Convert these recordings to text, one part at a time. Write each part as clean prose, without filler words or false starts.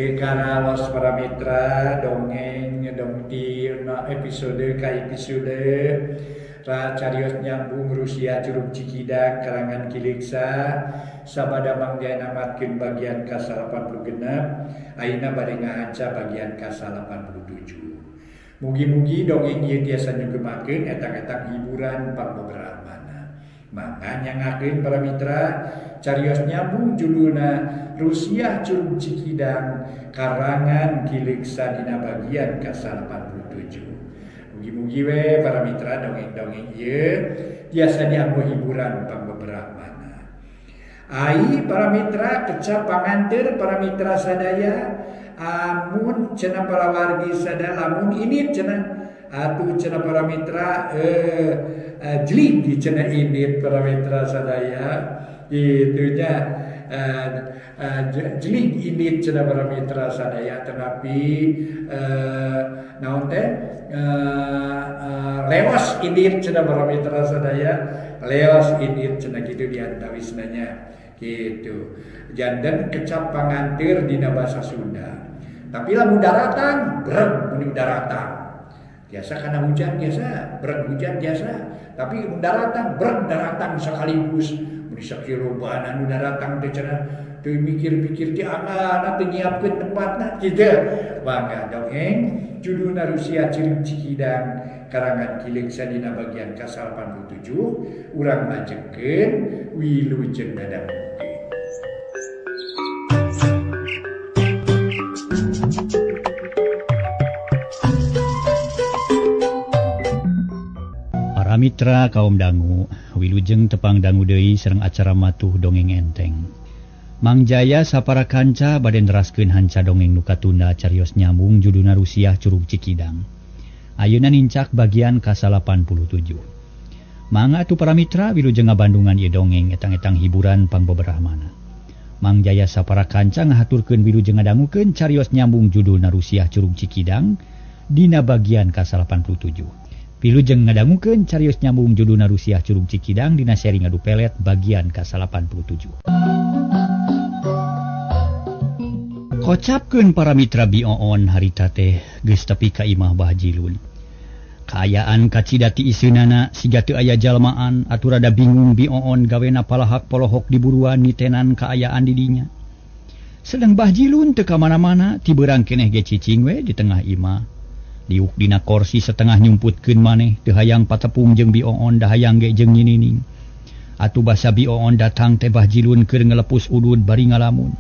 Karaos para mitra dongeng dongti episode ka episode ra carios nyambung Rusia Curug Cikidang karangan Ki Leuksa sabada Mang Jaya namatkeun bagian ka 86 ayeuna bade ngahanca bagian ka 87. Mugi-mugi dongeng ieu tiasa nyugemakeun etang-etang hiburan pangbeberapa. Mangga nyangakeun para mitra carios nyambung judulna Rusia Curug Cikidang karangan Ki Leuksa dina bagian ka 87. Mugi-mugi we para mitra dongeng-dongeng ieu tiasa dianggo hiburan pangbeberapa. Ai para mitra kecap panganteur para mitra sadaya amun cenah para wargi sadaya lamun ini cenah atuh cenah para mitra jling di cenah ini para mitra sadaya itunya jling ini cenah para mitra sadaya tetapi naon teh leos ini cenah para mitra sadaya leos ini cenah kitu diantawisna nya gitu janten kecap panganteur dina basa Sunda tapi lamun daratan breg mun daratan biasa karena hujan biasa, breg hujan biasa, tapi daratan, breg daratan sekaligus. Mun sakiloba anu daratang teh cenah teu mikir-mikir ti angana teu nyiapkeun tempatna kitu. Mangga dongeng judulna Rusia Curug Cikidang karangan Ki Leuksa dina bagian ka 87 urang lajengkeun wilujeng dadang. Para mitra kaum dangu, wilujeng tepang dangu deui sareng acara matuh dongeng enteng. Mang Jaya sapara kanca bade neraskeun hanca dongeng nu katunda carios nyambung judulna Rusia Curug Cikidang. Ayeuna nincak bagian ka 87. Mangga atuh para mitra wilujeng ngabandungan ieu dongeng etang-etang hiburan pangbeberahmana. Mang Jaya sapara kanca ngahaturkeun wilujeng ngadangukeun carios nyambung judulna Rusia Curug Cikidang dina bagian ka 87. Wilujeng ngadangukeun carios nyambung judulna Rusia Curug Cikidang dina seri ngadu pelet bagian ka 87. Kocapkeun para mitra bioon harita teh geus tepi ka imah Bah Jilun. Kaayaan kacida ti iseunana siga teu aya jalmaan atuh rada bingung bioon gawena palahak polohok diburuan nitenan kaayaan di dinya. Sedang Bah Jilun teu ka mana-mana ti beurang keneh ge cicing we di tengah imah. Diuk dina korsi setengah nyumputkeun maneh teu hayang patepung jeung bioon da hayang ge jeung nyinining. Atuh basa bioon datang teh Bah Jilun keur ngelepus udud bari ngalamun.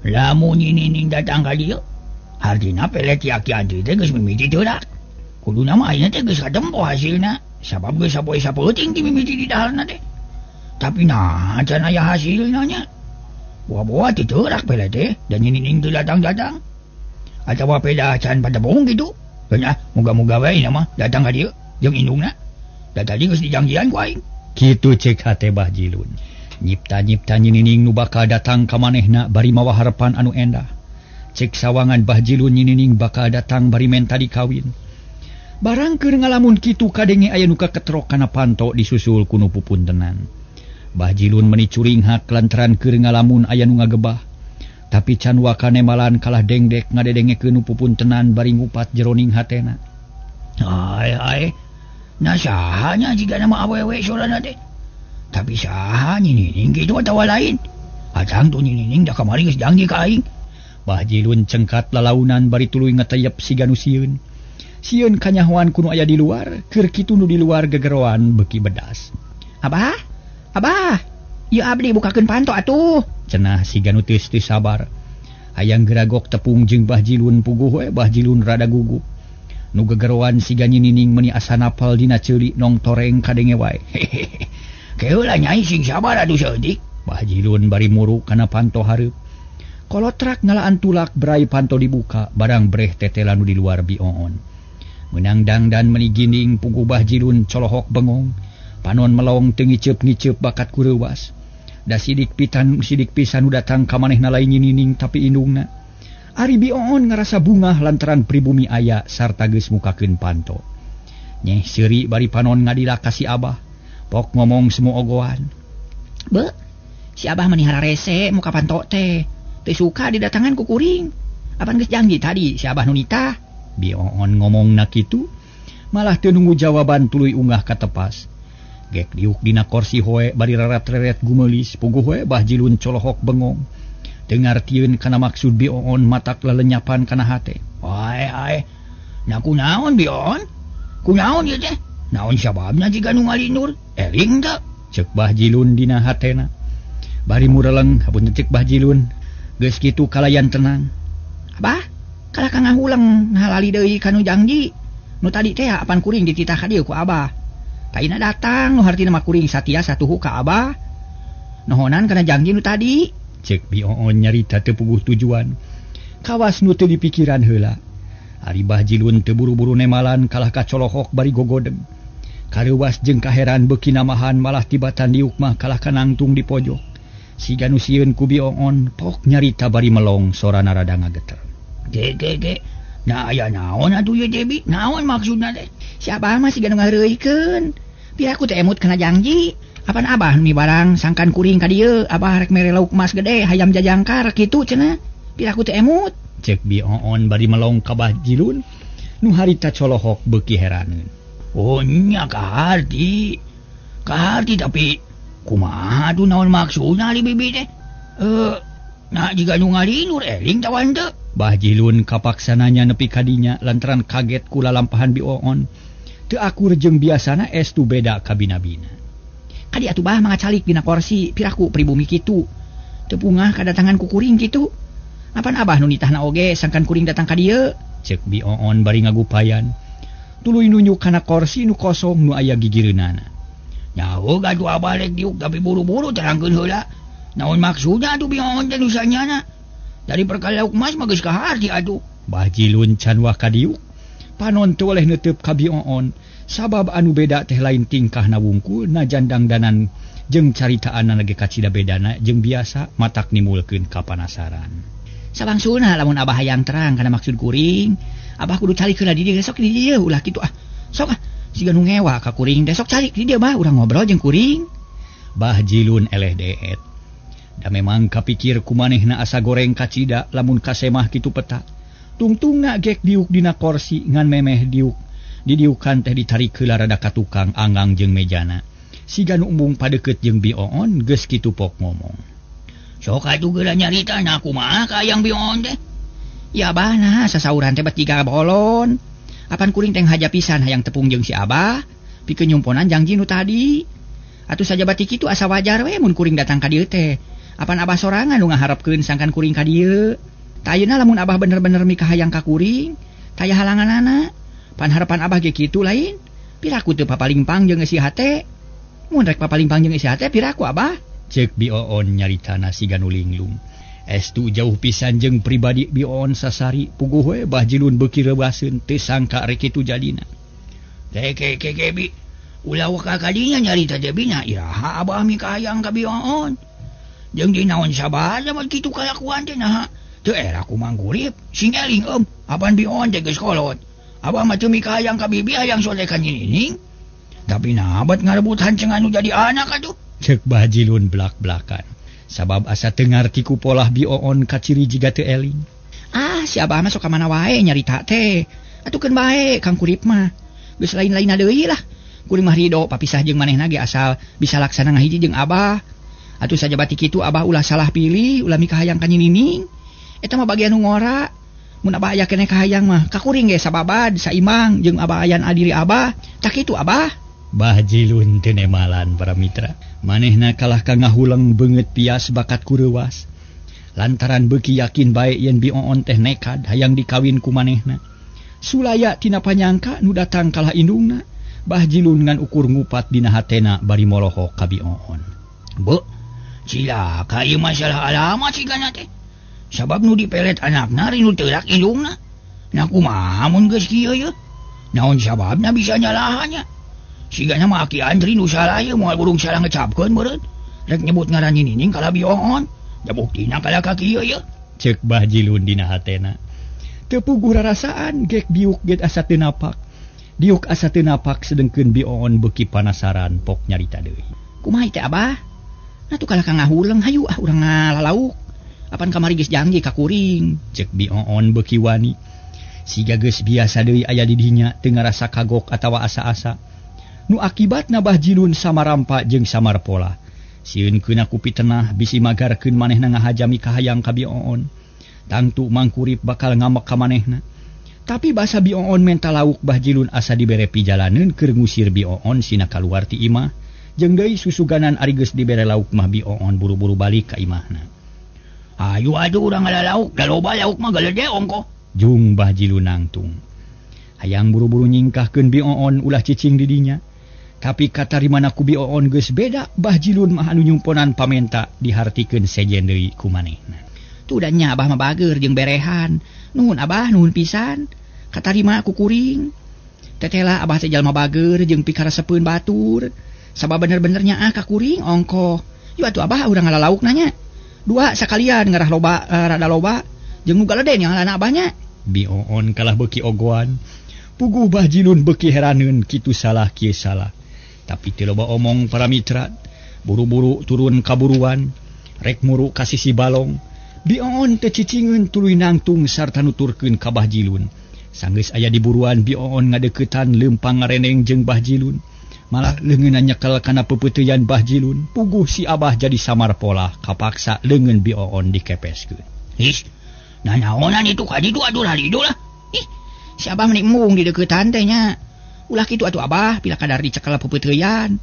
Lamun nyinining datang ka dieu, hartina pelet aki Andri teh geus mimiti teurak. Kuduna mah ayeuna teh geus katempo hasilna, sabab geus sapoe sapeuting ti mimiti di daharna teh. Tapi nah can aya hasilna nya. Boa-boa teh teurak pelet teh dan nyinining teu datang-datang. Atawa peda can patepung kitu. Nah, moga-moga wae mah datang ka dieu jeung indungna. Da tadi geus dijanjian ku aing. Kitu cek hate Bah Jilun. Nyipta-nyipta nyinining nu bakal datang ka manehna bari mawa harepan anu endah. Cek sawangan Bah Jilun nyinining bakal datang bari menta dikawin. Barang keur ngalamun kitu kadenge aya nu kaketrok kana panto disusul ku nu pupuntenan. Bah Jilun meuni curinghak lantaran keur ngalamun aya nu ngagebah. Tapi can wakane malan kalah dengdek ngadedengekeun nu pupuntenan bari ngupat jeroning hatena. Ai ai, nah saha nya jiga nama awewe sorana teh. Tapi saha nyinining kitu atawa lain. Atang tuh nyinining da kamari geus janji ka aing. Bah Jilun cengkat lalaunan bari tuluy ngateyep siga nu sieun. Sieun kanyahoan ku nu aya di luar, keur kitu nu di luar gegeroan beuki bedas. Abah, abah, ieu abdi bukakeun panto atuh. Cenah siga nu teu sabar. Hayang geragok tepung jeung Bah Jilun puguh we Bah Jilun rada gugup. Nu gegeroan siga nyinining meuni asa napal dina ceuli nong toreng kadenge wae. Hehehe. Keula nyai sing sabar atuh saeutik. Bah Jilun bari muruk kana panto hareup. Kolotrak ngalaan tulak berai panto dibuka barang breh tetela nu di luar bioon. Meunang dangdan meuni ginding puguh Bah Jilun colohok bengong. Panon melong teu ngiceup-ngiceup bakat ku reuwas. Da sidik pitan sidik pisan nu datang ka manehna lain nyinining tapi indungna. Ari bioon ngarasa bungah lantaran pribumi aya sarta geus mukakeun panto. Nyeh seuri bari panon ngadilak ka si Abah. Pok ngomong semua ogoan. Be, si Abah meni hararese muka panto teh. Teu suka didatangan ku kuring. Apan geus janji tadi si Abah nu nitah? Bi Oon ngomongna kitu malah teu nunggu jawaban tuluy unggah ka tepas. Gek diuk dina korsi hoe bari rarat-reret gumeulis puguh we Bah Jilun colohok bengong. Teu ngartieun kana maksud Bi Oon matak lelenyapan kana hate. Ae ae. Nya kunaon Bi Oon? Kunaon ieu teh? Naon sababna jiga nu ngalindur? Eling teu? Ceuk Bah Jilun dina hatena. Bari mureleng hapunten ceuk Bah Jilun. Geus kitu kalayan tenang. Abah, kalah ka ngahuleng halali deui ka nu janji. Nu tadi teh apan kuring dititah ka dieu ku Abah. Taina datang nu hartina mah kuring satia satuhu ka Abah. Nohonan kana janji nu tadi. Ceuk Bi Oon nyarita teu puguh tujuan. Kawas nu teu dipikiran heula. Ari Bah Jilun teu buru-buru nemalan kalah ka colohok bari gogodeg. Kareuwas jeung kaheran beuki namahan malah tibatan diuk mah kalah ka nangtung di pojok. Siga nu sieun ku Bi Oon pok nyarita bari melong sorana rada ngageter. Ge ge ge. Nah aya naon atuh ieu Debi? Naon maksudna teh? Si Abah mah siga nu ngareuikeun. Piraku teh emut kana janji. Apan Abah nu barang sangkan kuring ka dieu, Abah rek mere lauk emas gede hayam jajangkar kitu cenah. Piraku teh emut. Ceuk Bi Oon bari melong ka Bah Jilun nu harita colohok beuki heraneun. Oh nya kaharti. Kaharti tapi kumaha atuh naon maksudna li bibi teh? Nah jiga nu ngalinur eling tawan teu. Bah Jilun kapaksa nanya nepi ka dinya lantaran kaget ku lalampahan Bi Oon. Teu akur jeung biasana estu beda ka bina-bina. Kadi atuh Bah mangacalik dina korsi piraku pribumi kitu. Teu pungah kadatangan ku kuring kitu. Apan Abah nu nitahna oge sangkan kuring datang ka dieu? Ceuk Bi Oon bari ngagupayan. Tuluy nunjuk kana korsi nu kosong nu aya gigireunana. Nyaho gaduh Abah rek diuk tapi buru-buru terangkeun heula. Naon maksudna atuh Bi Oon teh nu sanyana? Dari perkara lauk emas mah geus kaharti atuh. Bah Jilun can wah ka diuk. Panon teu oleh neuteup ka Bi Oon sabab anu beda teh lain tingkahna wungkul najan dangdanan jeung caritaanna ge kacida bedana jeung biasa matak nimulkeun kapanasaran. Sabangsulna lamun Abah hayang terang kana maksud kuring, Abah kudu calik heula di dieu sok di dieu ulah kitu ah. Sok ah siga nu ngewa ka kuring teh sok calik di dieu Bah urang ngobrol jeung kuring. Bah Jilun eleh deet. Da memang kapikir kumanehna asa goreng kacida lamun kasemah kitu peta. Tungtungna gek diuk dina korsi ngan memeh diuk. Didiukan teh ditarik heula rada ka tukang anggang jeung mejana. Siga nu embung padeukeut jeung Bi Oon geus kitu pok ngomong. Sok atuh geura nyarita na kumaha ka hayang Bi Oon teh? Ya Abah nah sasauran teh bat jiga bolon. Apan kuring teh haja pisan hayang tepung jeung si Abah pikeun nyumponan janji nu tadi. Atuh sajabati kitu asa wajar we mun kuring datang ka dieu teh. Apan Abah sorangan nu ngaharepkeun sangkan kuring ka dieu. Tah ayeuna lamun Abah bener-bener mikahayang ka kuring, taya halanganana. Pan harapan Abah ge kitu lain. Piraku teu papalingpang jeung eusi hate. Mun rek papalingpang jeung eusi hate piraku Abah? Ceuk Bi Oon nyaritana siga nu linglung. Estu jauh pisan jeung pribadi Bi Oon sasari puguh we Bah Jilun beuki reuaseun teu sangka rek kitu jadina. Ke ke ke ke Bi. Ulah waka kadinya nyarita teh Bi nya iraha Abah mikahayang ka Bi Oon. Jeung dinaon sabar mah kitu kalakuan teh naha. Teu era ku mangkurip sing eling eum apan Bi Oon teh geus kolot. Abah mah teu mikahayang ka bibi hayang soleh ka Nining. Tapi naha bat ngarebut hancengan nu jadi anak atuh. Ceuk Bah Jilun blak-blakan. Sabab asa teu ngarti ku polah Bi Oon kaciri jiga teu eling. Ah, si Abah mah sok ka mana wae nyarita teh. Atuh keun bae Kang Kurip mah. Geus lain-lainna deui lah. Kuring mah rido papisah jeung manehna ge asal bisa laksana ngahiji jeung Abah. Atuh sajabati kitu Abah ulah salah pilih, ulah mikahayang ka Nining. Eta mah bagian nu ngora. Mun Abah aya keneh kahayang mah ka kuring ge sababad saimang jeung Abah ayan adiri Abah. Tah kitu Abah. Bah Jilun teu nemalan para mitra. Manehna kalah ka ngahuleng beungeut pias bakat ku reuwas. Lantaran beuki yakin bae yen Bi Oon teh nekad hayang dikawin ku manehna. Sulaya tina panyangka nu datang kalah indungna. Bah Jilun ngan ukur ngupat dina hatena bari molohok ka Bi Oon. Beuh, cilaka ieu masalah alamat sigana teh. Sabab nu dipelet anakna rinu teurak indungna. Nah kumaha mun geus kieu ye? Naon sababna bisa nyalahannya? Sigana mah Aki Andri nu salah ye moal burung salah ngecapkeun meureun. Rek nyebut ngaran Nining kalah Bi Oon. Da buktina kalah ka kieu ye. Ceuk Bah Jilun dina hatena. Teu puguh rarasaan gek diuk get asa teu napak. Diuk asa teu napak sedengkeun Bi Oon beuki panasaran pok nyarita deui. Kumaha teh Abah? Nah tuh kalah ka ngahuleng hayu ah urang ngalalauk. Apan kamari geus janji ka kuring. Cek Bi Oon beuki wani. Siga geus biasa deui aya di dinya teu ngarasa kagok atawa asa-asa. Nu akibatna Bah Jilun samarampa jeung samarpola. Sieun keuna ku pitenah bisi magarkeun manehna ngahajami kahayang ka Bi Oon. Tangtu Mangkurip bakal ngamek ka manehna. Tapi basa Bi Oon menta lauk Bah Jilun asa dibere pijalaneun keur ngusir Bi Oon sina kaluar ti imah. Jeung deui susuganan ari geus dibere lauk mah Bi Oon buru-buru balik ka imahna. Ayo atuh urang ngala lauk, da loba lauk mah galede ongkoh. Jung Bah Jilun nangtung. Hayang buru-buru nyingkahkeun Bi Oon ulah cicing di dinya. Tapi katarimana ku Bi Oon geus beda, Bah Jilun mah anu nyumponan pamenta dihartikeun sejen deui ku manehna. Tuh da nya abah mah bager jeung berehan. Nuhun abah, nuhun pisan. Katarima ku kuring. Tetela abah teh jalma bager jeung pikaresepeun batur. Sabab bener-bener nyaah ka kuring ongkoh. Yu atuh abah urang ngala lauk nanya. Dua sakalian ngarah loba rada loba jeung nu galeden yang ngalana abahnya. Bi Oon kalah beuki ogoan. Puguh Bah Jilun beuki heraneun kitu salah kieu salah. Tapi teu loba omong para mitra, buru-buru turun kaburuan, rek muru ka sisi balong. Bi Oon teu cicingeun tuluy nangtung sarta nuturkeun ka Bah Jilun. Sanggeus aya di buruan Bi Oon ngadeuketan leumpang ngareneng jeung Bah Jilun. Malah leungeunna nyekel kana peupeuteuyan Bah Jilun. Puguh si Abah jadi samarpolah kapaksa leungeun Bi Oon dikepeskeun. Ih, nanaonan itu ka ditu aduh haridu lah. Ih, si Abah meni embung di deuketan teh nya. Ulah kitu atuh Abah, pila kadar dicekel peupeuteuyan.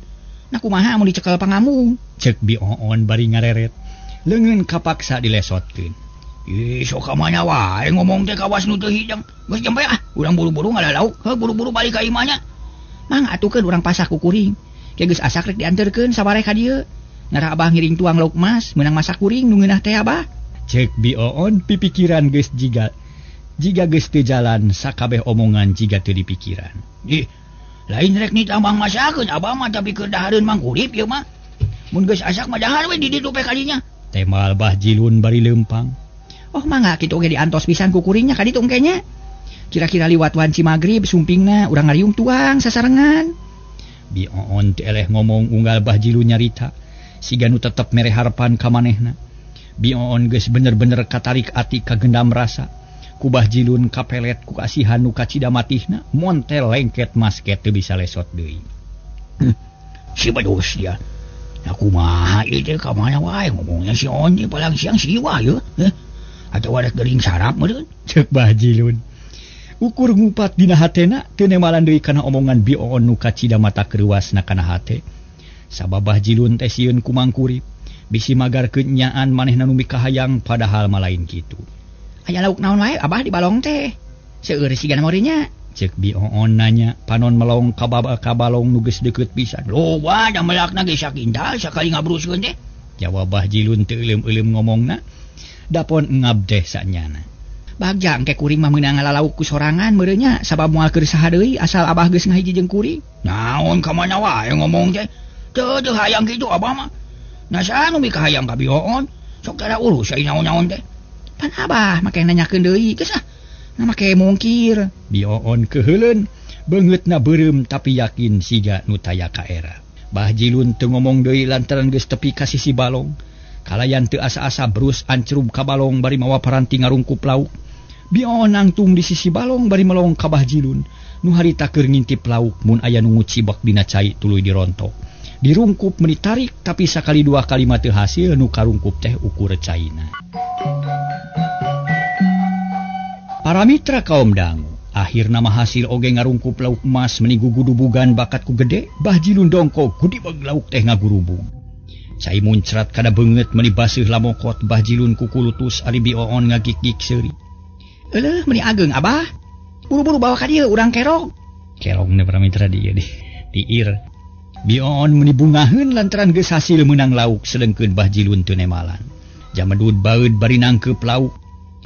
Nah kumaha mun dicekel pangamung? Cek Bi Oon bari ngareret. Leungeun kapaksa dilesotkeun. Ih, sok ka mana wae ngomong teh kawas nu teu hidang. Geus jempe ah, urang buru-buru ngala lauk, heuh buru-buru balik ka imahnya. Mang atukeun urang pasak ku kuring. Ke geus asak rek dianterkeun sabareh ka dieu. Ngarah abah ngiring tuang lauk mas, meunang masak kuring nu ngeunah teh abah. Cek Bi Oon pipikiran geus jiga geus teu jalan sakabeh omongan jiga teu dipikiran. Ih, lain rek nitambang masakeun abah mah tapi keur dahareun Mangkurip ieu mah. Mun geus asak mah dahar we di ditu pe kadinya. Temal Bah Jilun bari leumpang. Oh mangga kitu oge diantos pisan ku kuringnya ka ditu engke nya. Kira-kira liwat wanci magrib sumpingna urang ngariung tuang sasarengan. Bi Oon teu eleh ngomong unggal Bah Jilun nyarita. Siga nu tetep mere harapan ka manehna. Bi Oon geus bener-bener katarik ati kagendam rasa. Ku Bah Jilun kapelet ku kasihan nu kacida matihna montel lengket masket teu bisa lesot deui. Si badus dia. Nah kumaha ieu teh ka mana wae ngomongnya si Oon teh palang siang siwah ye. Atawa rek geuring sarap meureun. Ceuk Bah Jilun. Ukur ngupat dina hatena teu nemalan deui kana omongan Bi Oon nu kacida mata kreuasna kana hate. Sabab Bah Jilun teh sieun ku Mangkurip bisi magarkeun nyaan manehna nu mikahayang padahal mah lain kitu. Aya lauk naon wae abah di balong teh. Seueur sigana morinya. Ceuk Bi Oon nanya panon melong ka balong nu geus deukeut pisan. Loba da melakna ge sakintal sakali ngabruskeun teh. Jawab Bah Jilun teu euleum-euleum ngomongna. Dapon ngab teh sanyana. Bagja engke kuring mah meunang ngalalauk ku sorangan meureun nya sabab moal keur saha deui asal abah geus ngahiji jeung kuring. Naon ka mana wae ngomong teh. Teu teu hayang kitu abah mah. Nah saha nu mikahayang ka Bi Oon? Sok tara urus ai naon-naon teh. Pan abah make nanyakeun deui geus ah. Nah make mungkir. Bi Oon keuheuleun, beungeutna beureum tapi yakin siga nu taya ka era. Bah Jilun teu ngomong deui lantaran geus tepi ka sisi balong. Kalayan teu asa-asa brus ancrub ka balong bari mawa paranti ngarungkup lauk. Bi Oon nangtung di sisi balong bari melong ka Bah Jilun. Nu harita keur ngintip lauk mun aya nu ngucibak dina cai tuluy dirontok. Dirungkup meni tarik tapi sakali dua kali mah teu hasil nu karungkup teh ukur caina. Para mitra kaum dangu, akhirna mah hasil oge ngarungkup lauk emas meni gugudubugan bakat ku gede, Bah Jilun dongkok gudibeg lauk teh ngagurubug. Cai muncrat kada beungeut meni baseuh lamokot Bah Jilun kukulutus ari Bi Oon ngagik-gik seuri. Euleuh meni ageung abah. Buru-buru bawa ka dieu urang kerong. Kerong ne para mitra dieu diir. Bi Oon meni bungaheun lantaran geus hasil meunang lauk sedengkeun Bah Jilun teu nemalan. Jamedud baeud bari nangkeup lauk.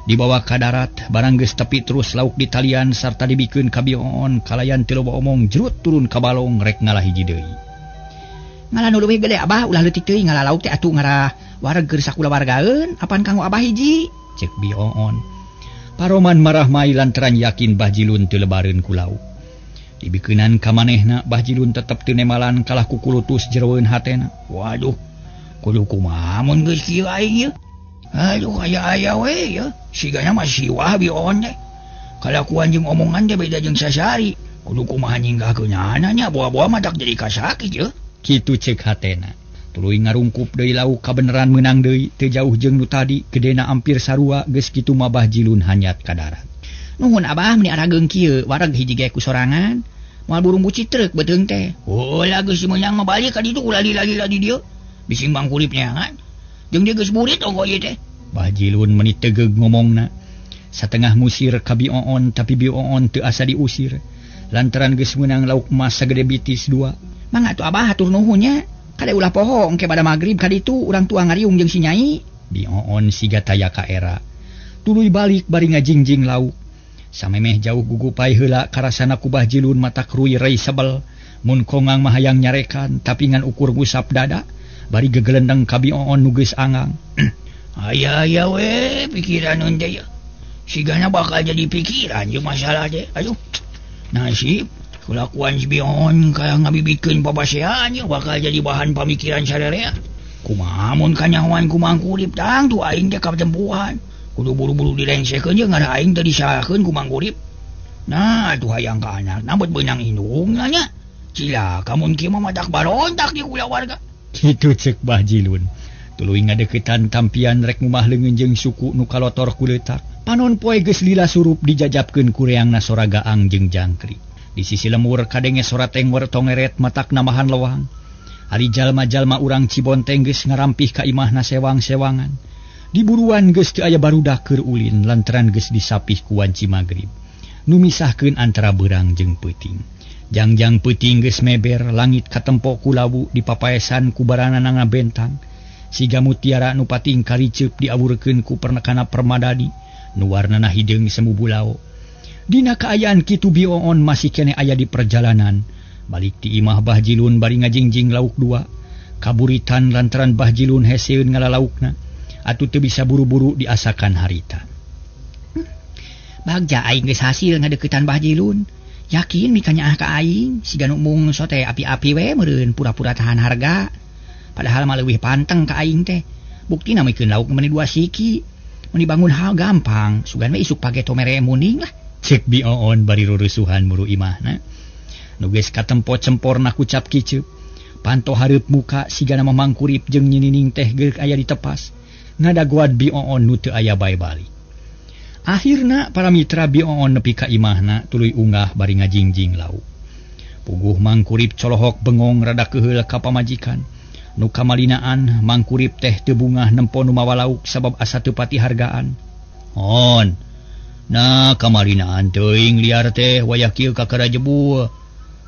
Dibawa ka darat barang geus tepi terus lauk di talian sarta dibikeun ka Bi Oon kalayan teu loba omong jerut turun ka balong rek ngalah hiji deui. Ngalah nu leuwih gede abah ulah leutik teuing ngalah lauk teh atuh ngarah wareg keur sakulawargaeun apan kanggo abah hiji. Cek Bi Oon. Paroman marah mai lantaran yakin Bah Jilun teu lebareun ku lauk. Dibikeunan ka manehna Bah Jilun tetep teu nemalan kalah kukulutus jeroeun hatena. Waduh, kudu kumaha mun geus kieu aing ieu. Aduh aya-aya we ya. Sigana mah siwah Bioon teh. Kalakuan jeung omongan teh beda jeung sasari. Kudu kumaha nyinggahkeunana nya boa-boa mah tak jadi kasakit ye. Kitu ceuk hatena. Tuluy ngarungkup deui lauk kabeneran meunang deui teu jauh jeung nu tadi gedena ampir sarua geus kitu mah Bah Jilun hanyat ka darat. Nuhun abah meni arageung kieu wareg hiji ge ku sorangan. Moal burung buci truk beuteung teh. Oh lah geus meunang mah balik ka ditu ulah lila-lila di dieu. Bising mangkurip neangan. Jeung dia geus burit ongko ieu teh. Bah Jilun meni tegeug ngomongna. Satengah musir ka Bioon tapi Bioon teu asa diusir. Lantaran geus meunang lauk emas sagede bitis dua. Mangga atuh abah hatur nuhun nya. Kade ulah poho engke pada magrib ka ditu urang tua ngariung jeung si Nyai. Bioon siga taya ka era. Tuluy balik bari ngajingjing lauk. Samemeh jauh gugupai heula karasana ku Bah Jilun mata kruy rei sebel. Mun kongang mah hayang nyarekan tapi ngan ukur ngusap dada bari gegelendeng ka Bioon nu geus angang. Aya-aya we pikiran teh ya. Sigana bakal jadi pikiran jeung masalah teh. Aduh. Nasib kelakuan si Bioon kaya ngabibitkeun papasean ya bakal jadi bahan pamikiran sarerea. Kumaha mun kanyahoan ku Mangkurip tang tuh aing teh katempuhan. Kudu buru-buru dilengsekeun jeung ngarah aing teh disalahkeun ku Mangkurip. Nah atuh hayang ka anak nambet beunang indungna nya. Cilaka mun kieu mah matak barontak di kulawarga. Kitu ceuk Bah Jilun. Tuluy ngadeukeutan tampian rek ngumah leungeun jeung suku nu kalotor ku leutak. Panon poe geus lila surup dijajabkeun ku reangna sora gaang jeung jangkrik. Di sisi lemur kadenge sora tengwer tongeret matak namahan lewang. Ari jalma-jalma urang Cibonteng geus ngarampih ka imahna sewang-sewangan. Diburuan geus teu aya barudak keur ulin lantaran geus disapih ku wanci magrib. Nu misahkeun antara beurang jeung peuting. Jangjang peuting geus meber langit katempo ku lawu dipapaesan ku baranana ngabentang. Siga mutiara nu pating kariceup diawurkeun ku pernekana permadani nu warnana hideung semu bulao. Dina kaayaan kitu Bioon masih kene aya di perjalanan. Balik ti imah Bah Jilun bari ngajingjing lauk dua. Kaburitan lantaran Bah Jilun heseun ngalalaukna. Atuh teu bisa buru-buru diasakan harita. Bagja aing geus hasil ngadeuketan Bah Jilun. Yakin mikanyaah ka aing siga nu mung sote api-api we meureun pura-pura tahan harga. Padahal mah leuwih panteng ka aing teh. Buktina mikeun lauk meuni dua siki. Meuni bangun hal gampang, sugan we isuk pageto mere muning lah. Cek Bioon bari rurusuhan muru imahna. Nu geus katempo cemporna kucap kiceup. Panto hareup muka sigana mah Mangkurip jeung Nyinining teh geuk aya ditepas. Ngadagoan Bioon nu teu aya bae balik. Akhirna para mitra Bioon nepi ka imahna tuluy unggah bari ngajingjing lauk. Puguh Mangkurip colohok bengong rada keheul ka pamajikan. Nu kamalinaan Mangkurip teh teu bungah nempo nu mawa lauk sabab asa teu pati hargaan. On. Nah kamalinaan teuing liar teh wayah kieu kakara jebul.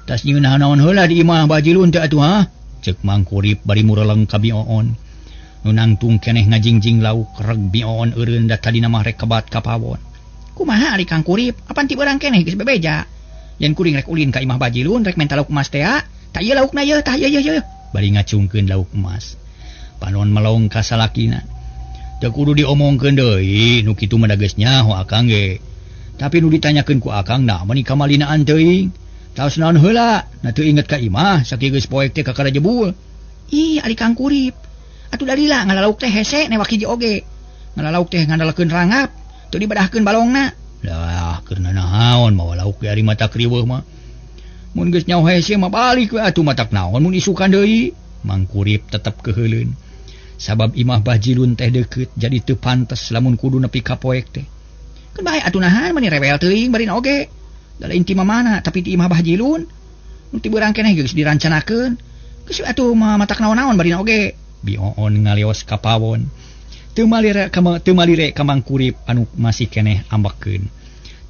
Tas nyeunah naon heula di imah Bah Jilun teh atuh ha? Ceuk Mangkurip bari mureleng ka Bioon. Nu nangtung keneh ngajingjing lauk reg Bioon eureun da tadina mah rek kebat ka pawon. Kumaha ari Kang Kurip? Apan ti beurang keneh geus bebeja. Yen kuring rek ulin ka imah Bah Jilun rek menta lauk emas tea, tah ieu laukna ieu, tah ieu ieu ieu. Bari ngacungkeun lauk emas. Panon melong ka salakina. Teu kudu diomongkeun deui, nu kitu mah da geus nyaho akang ge. Tapi nu ditanyakeun ku akang nah meuni kamalinaan teuing. Taos naon heula, na teu inget ka imah sakieu geus poek teh kakara jebul. Ih, ari Kang Kurip. Atuh dalila ngalalauk teh hese newak hiji oge. Ngalalauk teh ngandalkeun rangap, teu dibadahkeun balongna. Lah, keur nanaon mawa lauk ge ari mata kriweuh mah. Mun geus nyaho hese mah balik we atuh matak naon mun isukan deui. Mangkurip tetep keuheuleun. Sabab imah Bah Jilun teh deukeut jadi teu pantes lamun kudu nepi ka poek teh. Keun bae atuh nahan meuni rewel teuing barina oge. Da lain ti mamana tapi ti imah Bah Jilun. Nu ti beurang keneh geus dirancanakeun. Geus atuh mah matak naon-naon barina oge. Bioon ngalios ka pawon. Teu malire ka Mangkurip anu masih keneh ambekeun.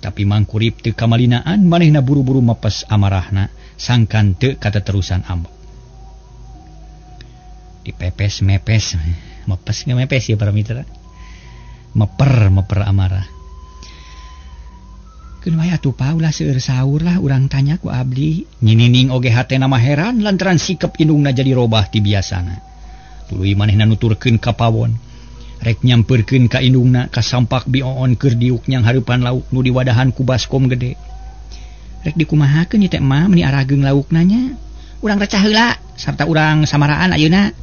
Tapi Mangkurip teu kamalinaan manehna buru-buru mepes amarahna sangkan teu kateterusan ambek. Dipepes mepes mepes ngemepes ya para mitra. Meper amarah. Keun wae atuh pa ulah seueur saur lah urang tanya ku abdi. Nyinining oge hatena mah heran lantaran sikep indungna jadi robah ti biasana. Tuluy manehna nuturkeun ka pawon. Rek nyamperkeun ka indungna kasampak Bioon keur diuk nyang hareupan lauk nu diwadahan ku baskom gede. Rek dikumahakeun ieu teh mah meuni arageung laukna nya. Urang recah heula sarta urang samaraan ayeuna.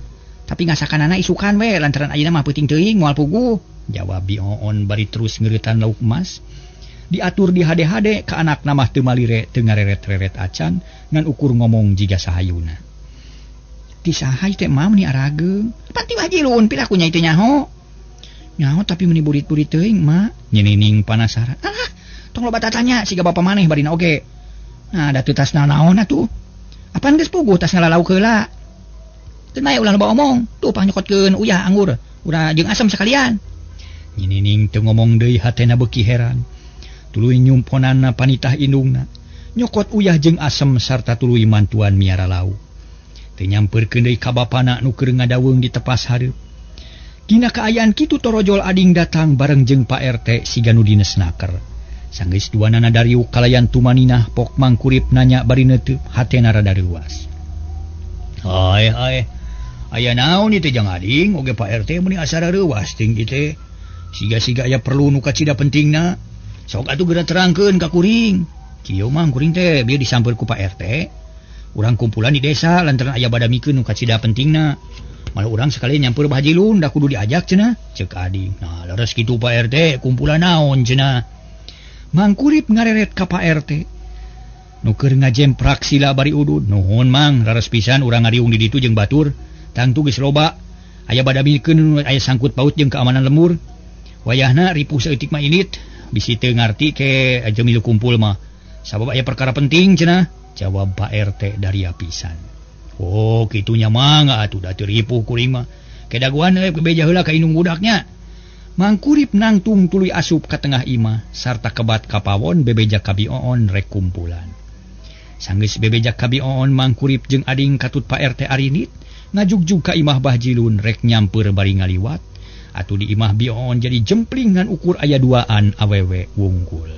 Tapi ngasakanana isukan we lantaran ayeuna mah peuting teuing moal puguh. Jawab Bi Oon bari terus ngeuretan lauk emas. Diatur di hade-hade ka anakna mah teu malire teu ngareret-reret acan ngan ukur ngomong jiga sahayuna. Ti saha teh mah meuni arageung? Pan ti Bajilun piraku nya teu nyaho. Nyaho tapi meuni burit-burit teuing mak. Nyenining panasaran. Alah, tong loba tatanya siga bapa maneh barina oge. Nah, da teu tas naon atuh. Apan geus puguh tas ngalalauk heula. Teu nae ulah loba omong, tuh pangnyokotkeun uyah anggur, ulah jeung asem sekalian. Nyinining teu ngomong deui hatena beuki heran. Tuluy nyumponanna panitah indungna, nyokot uyah jeung asem sarta tuluy mantuan miara lauk. Teu nyampeurkeun deui ka bapana nu keur ngadaweung di tepas hareup. Dina kaayaan kitu torojol ading datang bareng jeung Pak RT siga nu dines naker. Sanggeus duanana dariuk kalayan tumaninah pok mangkurip nanya bari neuteup hatena rada reuas. Hai hai, aya naon ieu teh jang ading oge Pak RT meuni asa reuas ting ieu teh. Siga-siga aya perlu nu kacida pentingna. Sok atuh geura terangkeun ka kuring. Kieu mah kuring teh bieu disampeur ku Pak RT. Urang kumpulan di desa lantaran aya badamikeun nu kacida pentingna. Malah urang sekali nyampeur Bah Jilun da kudu diajak cenah. Ceuk ading. Nah, leres kitu Pak RT kumpulan naon cenah. Mangkurip ngareret ka Pak RT. Nu keur ngajemprak sila bari udud. Nuhun mang, rares pisan urang ngariung di ditu jeung batur. Tangtu geus loba. Aya badamikeun nu aya sangkut paut jeung keamanan lembur. Wayahna ripuh saeutik mah init. Bisi teu ngarti ke aja milu kumpul mah. Sabab aya perkara penting cenah. Jawab Pak RT dari pisan. Oh, kitunya mah atuh da teu ripuh kuring mah. Kedaguan euy bebeja heula ka indung budaknya. Mangkurip nangtung tuluy asup ka tengah imah sarta kebat ka pawon bebeja ka Bi Oon rek kumpulan. Sanggeus bebeja ka Bi Oon mangkurip jeung ading katut Pak RT arinit ngajugjug ka imah Bah Jilun rek nyampeur bari ngaliwat. Atuh di imah Bi Oon jadi jempling ngan ukur aya duaan awewe wungkul.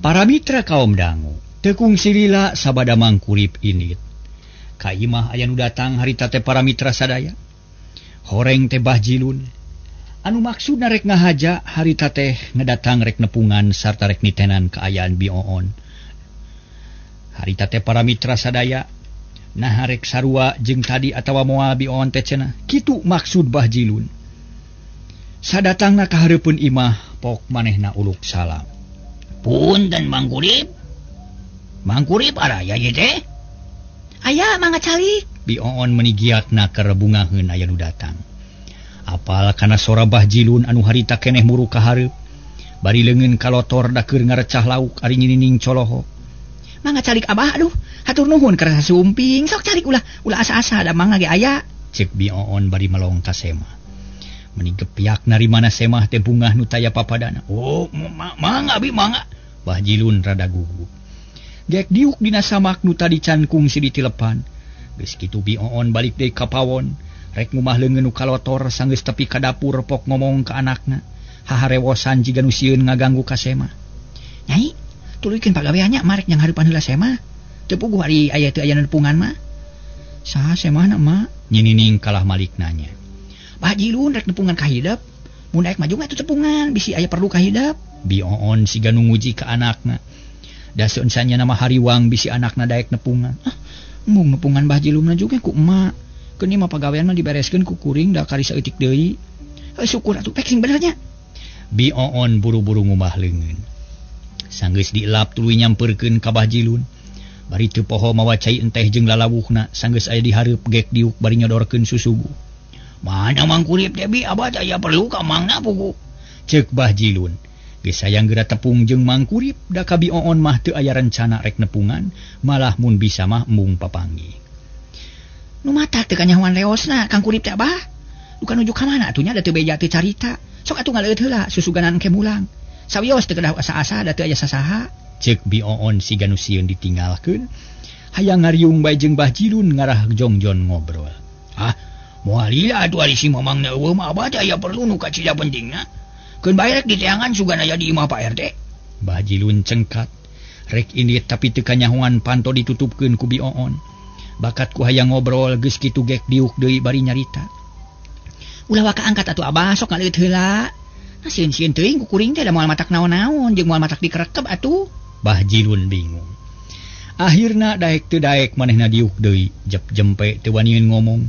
Para mitra kaum dangu, tekung silila sabada mangkurip init. Ka imah aya nu datang harita teh para mitra sadaya. Horeng teh Bah Jilun. Anu maksudna rek ngahaja harita teh ngedatang rek nepungan sarta rek nitenan kaayaan Bi Oon. Harita teh para mitra sadaya nah rek sarua jeung tadi atawa moal Bi Oon teh cenah. Kitu maksud Bah Jilun. Sadatangna ka hareupeun imah pok manehna uluk salam. Punten Mangkurip. Mangkurip araya ieu teh? Aya mangga calik. Bi Oon meni giatna keur bungaheun aya nu datang. Apal kana sora Bah Jilun anu harita keneh muru ka hareup. Bari leungeun kalotor da keur ngarecah lauk ari Nyinining coloho. Mangga calik abah aduh, hatur nuhun keur sasumping, sok calik ulah ulah asa-asa da mangga ge aya. Cek Bi Oon bari melong ka semah. Meni gepiak narimana semah teh bungah nu taya papadana. Oh, mangga bi mangga. Bah Jilun rada gugup. Gek diuk dina samak nu tadi can kungsi ditilepan. Geus kitu Bi Oon balik deui ka pawon. Rek ngumah leungeun nu kalotor sanggeus tepi ka dapur pok ngomong ka anakna. Haharewosan jiga nu sieun ngaganggu ka semah. Nyai, tuluykeun pagaweannya marek yang hareupan heula semah. Teu puguh ari aya teu aya nepungan mah. Saha semahna, Mak? Nyinining kalah malik nanya. Bah Jilun rek nepungan ka hidep. Mun daek maju mah atuh tepungan, bisi aya perlu ka hidep. Bi Oon siga nu nguji ka anakna. Da seunsanya nama hariwang bisi anakna daek nepungan. Ah, mung nepungan Bah Jilunna juga ku emak. Keun mah pagawean mah dibereskeun ku kuring da kari saeutik deui. Heuh syukur atuh pek sing bener nya. Bi Oon buru-buru ngumah leungeun. Sanggeus dielap tuluy nyampeurkeun ka Bah Jilun. Bari teu poho mawa cai enteh jeung lalawuhna sanggeus aya di hareup gek diuk bari nyodorkeun susugu. Mana Mang Kurip teh bi abah teh aya perlu ka mangna pugu. Ceuk Bah Jilun. Geus hayang geura tepung jeung Mang Kurip da ka Bi Oon mah teu aya rencana rek nepungan, malah mun bisa mah embung papanggih. Nu matak teu kanyahoan leosna Kang Kurip teh abah. Duka nuju ka mana atuh nya da teu beja teu carita. Sok atuh ngaleueut heula susuganan ke mulang. Sawios teu kedah asa-asa da teu aya sasaha. Ceuk Bi Oon siga nu sieun ditinggalkeun. Hayang ngariung bae jeung Bah Jilun ngarah jongjon ngobrol. Ah, moal lila atuh ari si mamangna eueuh mah abah teh aya perlu nu kacida pentingna. Keun bae rek diteangan sugan aya di imah Pak RT. Bah Jilun cengkat. Rek indit tapi teu kanyahoan panto ditutupkeun ku Bi Oon. Bakat ku hayang ngobrol geus kitu gek diuk deui bari nyarita. Ulah waka angkat atuh abah sok ngaleueut heula. Nah sieun-sieun teuing ku kuring teh da moal matak naon-naon jeung moal matak dikerekep atuh. Bah Jilun bingung. Akhirna daek teu daek manehna diuk deui, jep jempe teu wanian ngomong.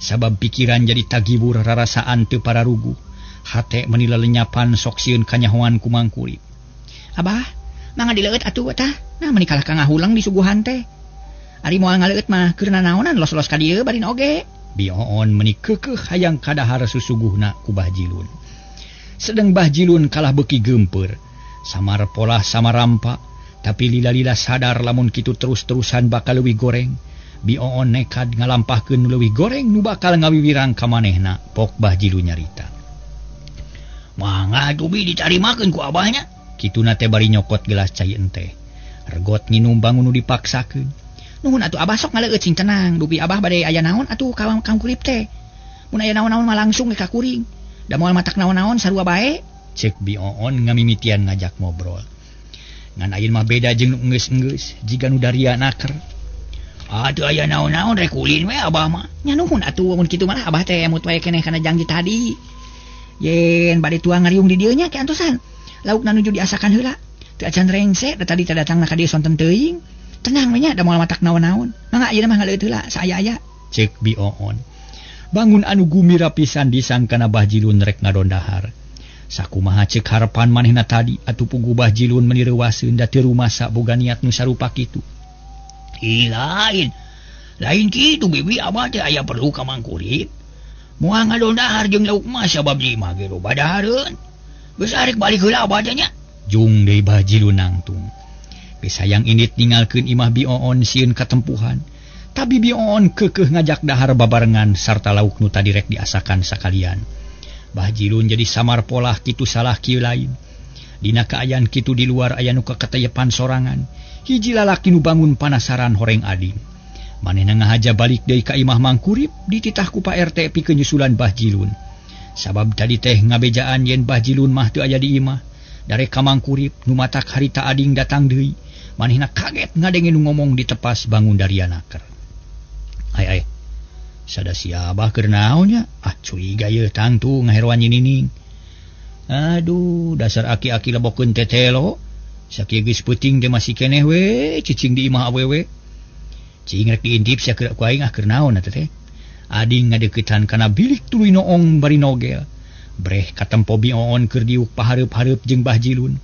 Sabab pikiran jadi tagibur rarasaan teu pararuguh. Hate meni lelenyapan sok sieun kanyahoan ku Mang Kurip. Abah, mangga dileueut atuh tah. Nah meni kalah ka ngahulang disuguhan teh. Ari moal ngaleueut mah keur nanaonan los-los ka dieu barin oge. Bi Oon meni keukeuh hayang kadahar susuguhna ku Bah Jilun. Sedeng Bah Jilun kalah beuki geumpeur. Samar polah samarampa, tapi lila-lila sadar lamun kitu terus-terusan bakal leuwih goreng. Bi Oon nekad ngalampahkeun leuwih goreng nu bakal ngawiwirang ka manehna, pok Bah Jilun nyarita. Mangga atuh bi ditarimakeun ku abahnya. Kituna teh bari nyokot gelas cai enteh. Regot nginum bangun nu dipaksakeun. Nuhun atuh abah sok ngaleueut sing tenang, dupi abah bade aya naon atuh ka Kang Kurip teh. Mun aya naon-naon mah langsung ka kuring. Da moal matak naon-naon sarua bae. Cek Bi Oon ngamimitian ngajak ngobrol. Ngan ayeuna mah beda jeung nu enggeus-enggeus, jiga nu daria naker. Atuh aya naon-naon rek ulin we abah mah. Nya nuhun atuh mun kitu mah abah teh emut wae keneh kana janji tadi. Yen bade tuang ngariung di dieu nya ke antosan. Laukna nuju diasakan heula. Teu acan rengse da tadi teh datangna ka dieu sonten teuing. Tenang we nya da moal matak naon-naon. Mangga ayeuna mah ngaleueut heula saaya-aya. Cek Bi Oon. Bangun anu gumira pisan disangkana Bah Jilun rek ngadondahar. Sakumaha cek harapan manehna tadi atuh pugu Bah Jilun meuni reuwaseun da teu rumasa boga niat nu sarupa kitu. Ih lain. Lain kitu bibi abah teh aya perlu ka Mang Kurip. Moal ngadondahar jeung lauk mah sabab di imah ge loba dahareun. Geus arek balik heula abah teh nya. Jung deui Bah Jilun nangtung. Geus hayang indit ninggalkeun imah Bi Oon sieun katempuhan. Tapi Bi Oon keukeuh ngajak dahar babarengan sarta lauk nu tadi rek diasakan sakalian. Bah Jilun jadi samar polah kitu salah kieu lain. Dina kaayaan kitu di luar aya nu kakateyepan sorangan. Hiji lalaki nu bangun panasaran horeng ading. Manehna ngahaja balik deui ka imah Mang Kurip dititah ku Pak RT pikeun nyusulan Bah Jilun. Sabab tadi teh ngabejaan yen Bah Jilun mah teu aya di imah. Darek ka Mang Kurip nu matak harita ading datang deui. Manehna kaget ngadenge nu ngomong ditepas bangun dari anaker. Ai ai. Sada si abah keur naon nya? Ah curiga ieu tangtu ngaheroan nyinining. Aduh, dasar aki-aki lebokeun tetelo. Sakieu geus peuting teh masih keneh we cicing di imah awewe. Cing rek diintip sia keur ku aing ah keur naon atuh teh. Ading ngadeuketan kana bilik tuluy noong bari nogel. Breh katempo Bi Oon keur diuk pahareup-hareup jeung Bah Jilun.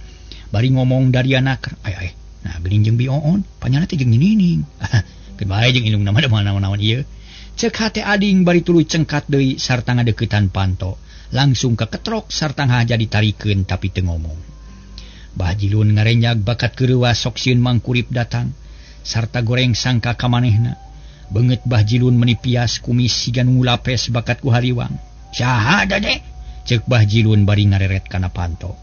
Bari ngomong dari anak. Ai ai. Nah geuning jeung Bi Oon, panyana teh jeung nyinining. Keun bae jeung indungna mah da moal naon-naon ieu. Cek hate ading bari tuluy cengkat deui sarta ngadeuketan panto. Langsung keketrok sarta ngahaja ditarikeun tapi teu ngomong. Bah Jilun ngarenjag bakat keureuwas sok sieun Mangkurip datang sarta goreng sangka ka manehna. Beungeut Bah Jilun menipias kumis siga nu ngulapes bakat ku hariwang. Saha dade? Cek Bah Jilun bari ngareret kana panto.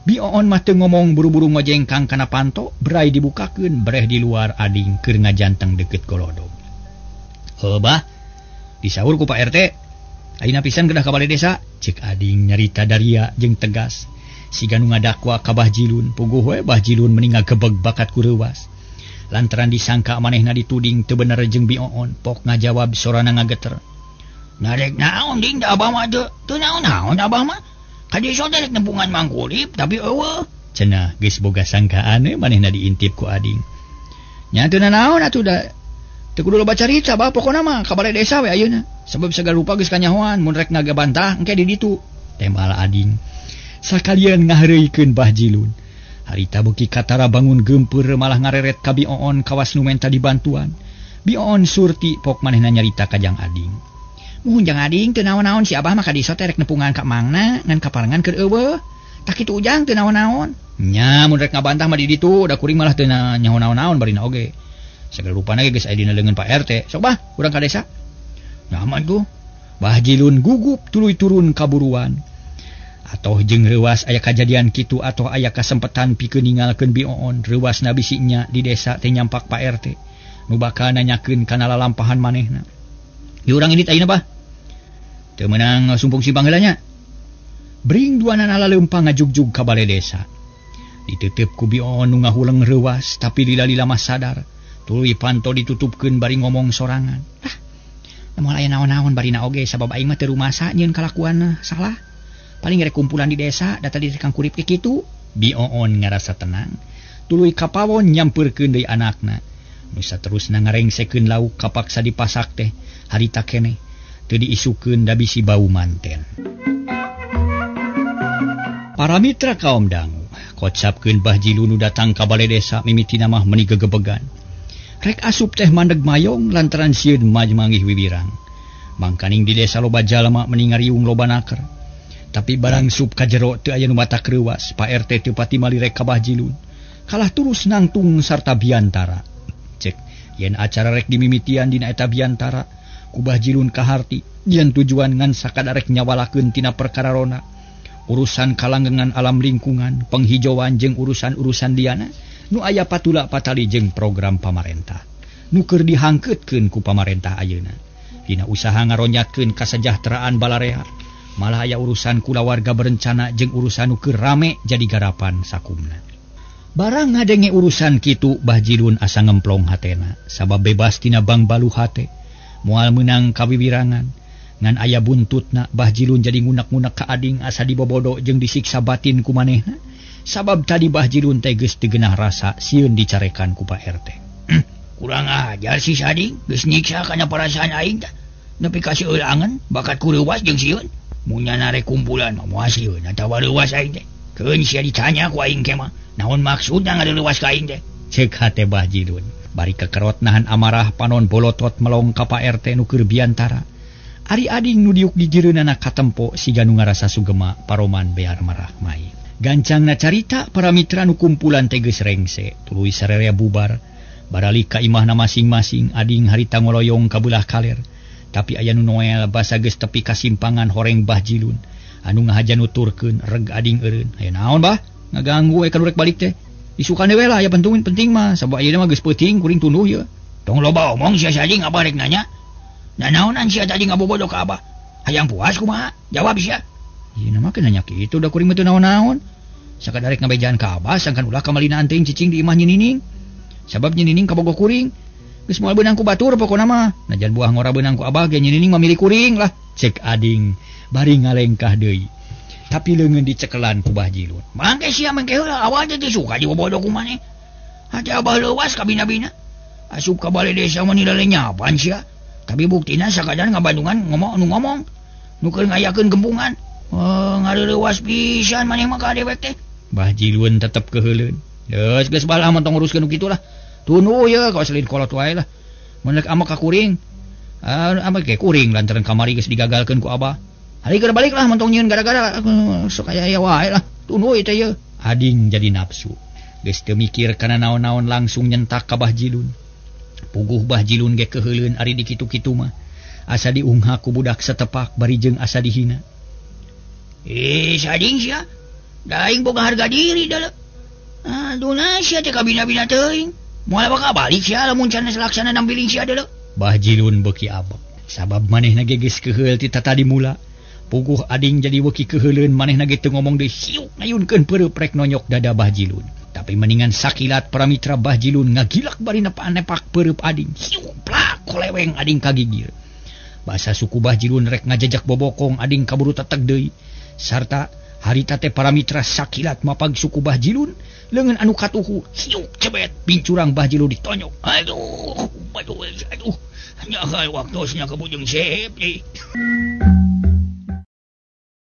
Bi Oon mah teu ngomong buru-buru ngojengkang kana panto, berai dibukakeun bereh di luar ading keur ngajanteng deukeut golodog. Heuh bah, disaur ku Pak RT. Ayeuna pisan kedah ka balai desa, cek ading nyarita daria jeung tegas. Siga nu ngadakwa ka Bah Jilun, puguh we Bah Jilun meni ngagebeg bakat ku reuwas. Lantaran disangka manehna dituding teu bener jeung Bi Oon, pok ngajawab sorana ngageter. Narek naon ding da abah mah teu naon-naon abah mah. Ka desa teh rek nepungan Mangkurip tapi eueuh. Cenah geus boga sangkaan we manehna diintip ku ading. Nya teu naon atuh da teu kudu loba carita bah pokona mah ka balai desa we ayeuna. Sebab sagala rupa geus kanyahoan mun rek ngagabantah engke di ditu. Tembal ading. Sakalian ngahareuikeun Bah Jilun. Harita beuki katara bangun geumpeur malah ngareret ka Bi Oon kawas nu menta dibantuan. Bi Oon surti pok manehna nyarita ka jang ading. Muhun jang ading teu naon-naon si abah mah ka desa teh rek nepungan ka mangna ngan kaparengan keur eueuh. Tah kitu ujang teu naon-naon. Nya mun rek ngabantah mah di ditu da kuring malah teu nyaho naon-naon barina oge. Sagala rupana ge geus aya dina leungeun Pak RT. Sok bah urang ka desa. Nyaman tuh. Bah Jilun gugup tuluy turun kaburuan. Atau jeung reuwas aya kajadian kitu atau aya kasempetan pikeun ninggalkeun Bi Oon, reuwas na bisi nya di desa teh nyampak Pak RT. Nu bakal nanyakeun kana lalampahan manehna. Di urang ini ayeuna bah. Teu meunang sumpung simpang heula nya. Bring duanana laleumpang ngajugjug ka bale desa. Diteuteup ku Bi Oon nu ngahuleng reuwas tapi lila-lila mah sadar. Tuluy panto ditutupkeun bari ngomong sorangan. Ah, moal aya naon-naon barina oge sabab aing mah teu rumasa nyieun kalakuan salah. Paling rek kumpulan di desa data di Kang Kurip ke kitu. Bi Oon ngarasa tenang. Tuluy kapawon nyampeurkeun deui anakna. Nu saterusna ngarengsekeun lauk kapaksa dipasak teh harita keneh teu diisukeun da bisi bau manten. Para mitra kaum dangu, kocapkeun Bah Jilun nu datang ka bale desa mimitina mah meuni gegebegan. Rek asup teh mandeg mayong lantaran sieun manggih wiwirang. Mangkaning di desa loba jalma meni ngariung loba naker. Tapi barang sup ka jero teu aya nu matak reuwas, Pak RT teu patimali rek ka Bah Jilun. Kalah turus nangtung sarta biantara. Cek yen acara rek dimimitian dina eta biantara, ku Bah Jilun kaharti yen tujuan ngan sakadar rek nyawalakeun tina perkara rona. Urusan kalanggengan alam lingkungan, penghijauan jeung urusan-urusan liana nu aya patula patali jeung program pamarentah. Nu keur dihangkeutkeun ku pamarentah ayeuna. Dina usaha ngaronyatkeun kasejahteraan balarea, malah aya urusan kulawarga berencana jeung urusan nu keur rame jadi garapan sakumna. Barang ngadenge urusan kitu Bah Jilun asa ngemplong hatena, sabab bebas tina bangbalu hate, moal meunang kawiwirangan. Ngan aya buntutna Bah Jilun jadi ngunak-ngunak ka ading asa dibobodo jeung disiksa batin ku manehna. Sabab tadi Bah Jilun teh geus teu geunah rasa sieun dicarekan ku Pak RT. Kurang ajar si Sading, geus nyiksa kana perasaan aing tah. Nepi ka seulangan bakat ku reuwas jeung sieun. Mun nyana rek kumpulan mah moal sieun atawa reuwas aing teh. Keun sia ditanya ku aing ke mah, naon maksudna ngareuwas ka aing teh? Ceuk hate Bah Jilun. Bari kekerot nahan amarah panon bolotot melong ka Pak RT nu keur biantara. Ari ading nu diuk di jireunana katempo siga nu ngarasa sugema paroman bear marah mai. Gancangna carita para mitra nu kumpulan teh geus rengse, tuluy sararea bubar. Baralik ka imahna masing-masing, ading harita ngoloyong ka beulah kaler. Tapi aya nu noel basa geus tepi ka simpangan horeng Bah Jilun. Anu ngahaja nuturkeun reg ading eureun. Aya naon bah? Ngaganggu we ka nu rek balik teh. Isukan we lah aya penting penting mah, sabab ayeuna mah geus peuting kuring tunduh ieu. Tong loba omong sia sading abah rek nanya. Nah naonan sia tadi ngabobodo ka abah? Hayang puas kumaha? Jawab sia. Ieu mah kana nya kitu da kuring mah teu naon-naon. Sakadar rek ngabejaan ka abah sangkan ulah kamalina anting cicing di imah Nyi Nining. Sabab Nyi Nining kabogoh kuring. Geus moal beunang ku batur pokona mah. Najan buah ngora beunang ku abah ge Nyi Nining mah milik kuring lah. Cek ading bari ngalengkah deui. Tapi leungeun dicekelan ku Bah Jilun. Mangke sia mangke heula awal teh suka dibobodo ku maneh. Hati abah leuwas ka bina-bina. Asup ka bale desa mah nilalenyapan sia. Tapi buktina sakadar ngabandungan ngomong nu ngomong nu keur ngayakeun gempungan. Ngareuwas pisan maneh mah ka dewek teh. Bah Jilun tetep keuheuleun. Geus geus balah mun tong nguruskeun nu kitu lah. Tunduh ye kawas lain kolot wae lah. Mun rek amek ka kuring. Abah ge kuring lantaran kamari geus digagalkeun ku abah. Hari keur balik lah montong nyieun gara-gara sok aya aya wae lah. Tunduh teh ieu. Ading jadi nafsu. Geus teu mikir kana naon-naon langsung nyentak ka Bah Jilun. Puguh Bah Jilun ge keuheuleun ari di kitu-kitu mah. Asa diungha ku budak setepak bari jeung asa dihina. Sading sia. Da aing boga harga diri da. Aduh na sia teh kabina-bina teuing. Moal bakal balik sia lamun can laksana nampiling sia deuleu. Bah Jilun beuki abek. Sabab manehna ge geus keuheul ti tatadi mula. Puguh ading jadi beuki keuheuleun manehna ge teu ngomong deui siuk ngayunkeun peureub rek nonyok dada Bah Jilun. Tapi mendingan sakilat para mitra Bah Jilun ngagilak bari nepak peureub ading. Siuk plak koleweng ading kagigir. Basa suku Bah Jilun rek ngajajak bobokong ading kaburu teteg deui. Sarta harita teh para mitra sakilat mapag suku Bah Jilun leungeun anu katuhu siuk cebet pincurang Bah Jilun ditonyok. Aduh, aduh, aduh. Nya waktu nya kabujeng sep deui.